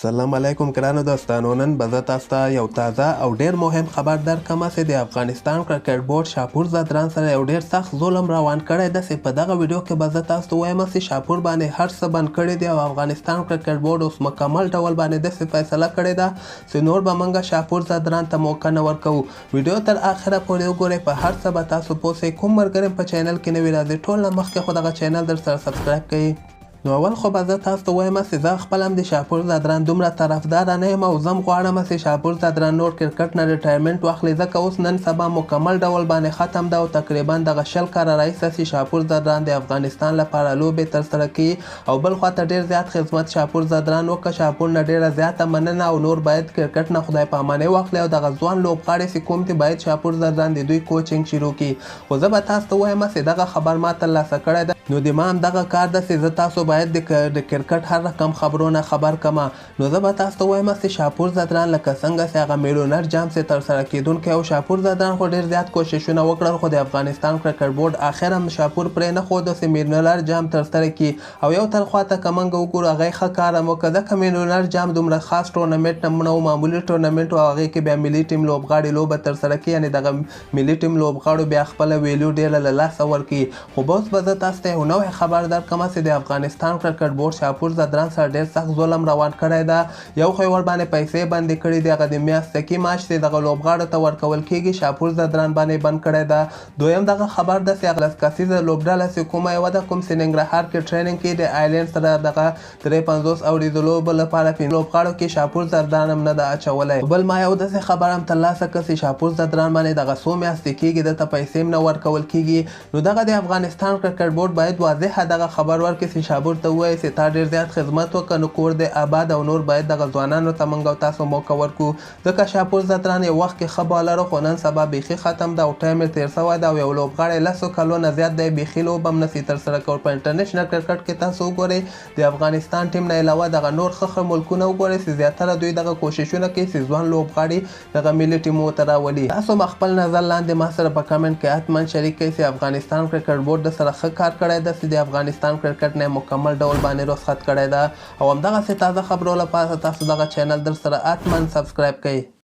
سلام علیکم ګرانو دوستانو، نن به زه تاسو ته یو تازه او ډیر مهم خبر درکړم چې د افغانستان کرکټ بورډ شاپور ځدران سره یو ډیر سخت ظلم روان کړی ده، چې په دغه ویډیو کې به زه تاسو ته ووایم چې شاپور باندې هر څه بند کړي دي او افغانستان کرکټ بورډ اوس مکمل ډول باندې داسې فیصله کړې ده چې نور به موږ شاپور ځدران ته موقع نه ورکوو. ویډیو تر اخره پورې وګورئ، په هر څه به تاسو پوه شئ. کوم ملګری په چینل کې نوي راځي، ټول نه مخکې خو دغه چینل در سره سبسکرایب کړئ. نو اول خو به زه تاسو ته ووایم چې زه خپل هم د شاپور ځدران دومره طرفدار نه یم او زه هم غواړم چې شاپور ځدران نور کرکټ نه ریټایرمنټ واخلي، ځکه اوس نن سبا مکمل ډول باندې ختم ده او تقریبا دغه 20 کاله راهیسه چې شاپور ځدران د افغانستان لپاره لوبې ترسره کوي او بل خوا ته ډېر زیات خدمت شاپور ځدران وکړ. شاپور نه ډېره زیاته مننه او نور باید کرکټ نه خدای پاماني واخلي او دغه ځوان لوبغاړي چې کوم دي، باید شاپور ځدران د دوی کوچینګ شروع کړي. خو زه به تاسو ته ووایم چې دغه خبر ما ترلاسه کړی ده، نو د ما هم دغه کار ده چې زه تاسو باید د کرکټ هر رقم خبرونه خبر کما. نو زه به تاسو ته وایم چې شاپور ځدران لکه څنګه چې هغه میلونر جام چې ترسره کېدونکی او شاپور ځدران خو ډېر زیات کوششونه وکړل، خو د افغانستان کرکټ بورډ اخر هم شاپور پرې نه ښود چې میلونر جام ترسره کړي. او یو تر خوا ته که موږ وګورو، هغه ښه کار هم وکړ، ځکه میلونر جام دومره خاص ټورنمنټ نه و، معمولي ټورنمنټ و. هغې کې بیا ملي ټیم لوبغاړي لوبه ترسره کړي، یعنې دغه ملي ټیم لوبغاړو بیا خپله ویلیو ډېره له لاسه ورکړي. خو اوس به زه تاسو ته یو نوی خبر درکړم چې د افغانستان کرکټ بورډ شاپور ځدران سره ډېر سخت ظلم روان کړی ده. یو خو یې ورباندې پیسې بندې کړې دي، هغه د میاشتکي معاش چې دغه لوبغاړو ته ورکول کېږي، شاپور ځدران باندې بند کړی ده. دویم دغه خبر ده چې هغه 10 کسیزه لوبډله چې کومه یوه ده، کوم چې ننګرهار کې ټریننګ کې د آیلینډ سره دغه 53 اوریزو لوبو لپاره پنځه لوبغاړو کې شاپور ځدران هم نه ده اچولی. بل ما یو داسې خبر هم ترلاسه کړ چې شاپور ځدران باندې دغه څو میاشتې کېږي، ده ته پیسې هم نه ورکول کېږي. نو دغه د افغانستان کرکټ بورډ باید واضحه دغه خبر ورکړي چې شاپور ته ووایي چې تا ډېر زیات خدمت وکړ، نو کور دې آباد او نور باید دغه ځوانانو ته موږ او تاسو موقع ورکړو، ځکه شاپور ځدران یو وخت کې ښه بالر و، خو نن سبا بیخي ختم ده او ټایم یې تېر سوی ده او یو لوبغاړی 10 کلو نه زیات دی، بیخي لوبه هم نسي ترسره کول. په انټرنیشنل کرکټ کې تاسو وګورئ، د افغانستان ټیم نه علاوه دغه نور ښه ښه ملکونه وګورئ چې زیاتره دوی دغه کوششونه کوي چې ځوان لوبغاړي دغه ملي ټیمو ته راولي. تاسو به خپل نظر لاندې ما سره په کمنټ کې حتما شریک کړئ چې افغانستان کرکټ بورډ د سره ښه کار کړی ده چې د افغانستان کرکټ نه مکمل ډول باندې رخصت کړی ده. او همدغسې تازه خبرو لپاره تاسو دغه چینل در سره حتما سبسکرایب کړئ.